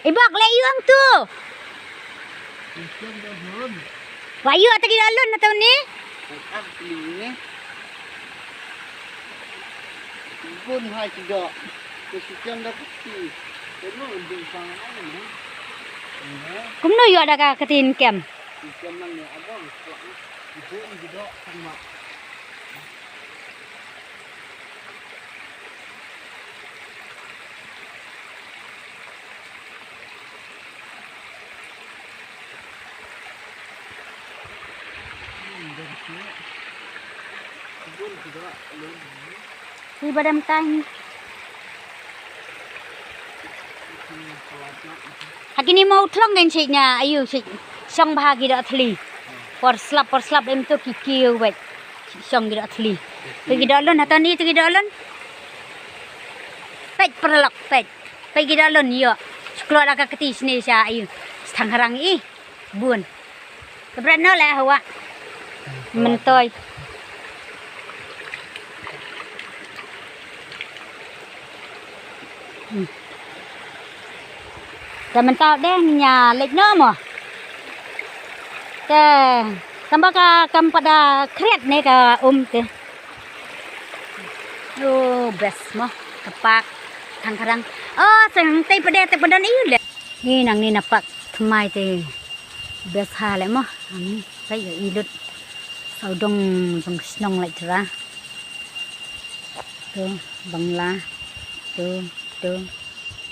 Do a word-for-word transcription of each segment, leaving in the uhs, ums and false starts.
I bok leh ïong tu. Wa ïoh ta ki doh lun na tu ni. Bun hai ki doh. Kumno ïoh da ka kti kem? Hi badam tang. Ha kini mo thlong kan sik nya ayu sik song bha ki doh thli. Por slap por slap em tu ki kiu wet. Song ki doh thli. Tu ki doh lun hatan i tu ki doh lun. Pet perlok pet. Pet ki doh lun ïoh. Sklot la ka kti sne sha ayu. Stang harang i. Bun. Ka bret no le hawa. Mentoi. Hmm. Te mentau deh nya lek no mo. Te tamba ka kam pada kriat ne ka um te. Oh, best mo. Ka pak. Thang karang. Oh, sang te pada te pada ni le. Ni nang ni na pak tmai te. Best ha le mo. Nang ni. Pai ya ilut. Saudong jong shnong le jera. Tu, bangla. Tu, tu,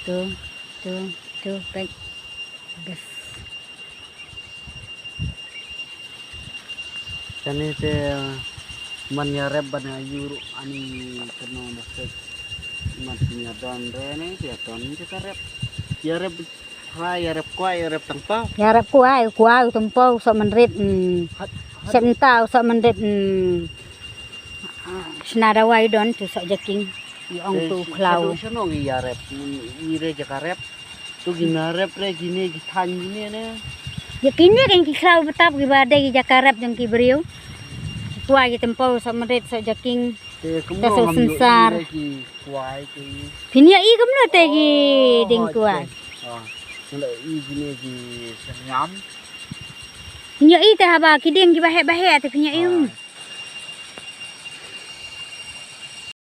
tu, tu, tu, pek. Best. Kane te man ïa rep ban ïa ïur ani kano da pek. Man ïa don re ne ïa don te ka rep. Ïa rep Kwai, ïa rep kwai, ïa rep tangpaw. Ïa rep kwai, kwai u tangpaw, sok mynrit. Hmm. Hat, hat. Sep nta u sok mynrit. Hmm. Sna dawai don tu sok jaking. I ong tu khlaw. Sha nong ïa rep. I re jaka rep. Tu ki na rep re kine ki than kine ne. Ïa kine kan ki khlaw betap ki ba dei ki jaka rep jong ki briew. Kwai ki tangpaw sok mynrit sok jaking. Te kumno ngam ïoh sensar. Ki kwai ki. Phin ïoh i kumno te ki ding kwai. Phin ïoh i te haba ki ding ki baheh baheh te phin ïoh i.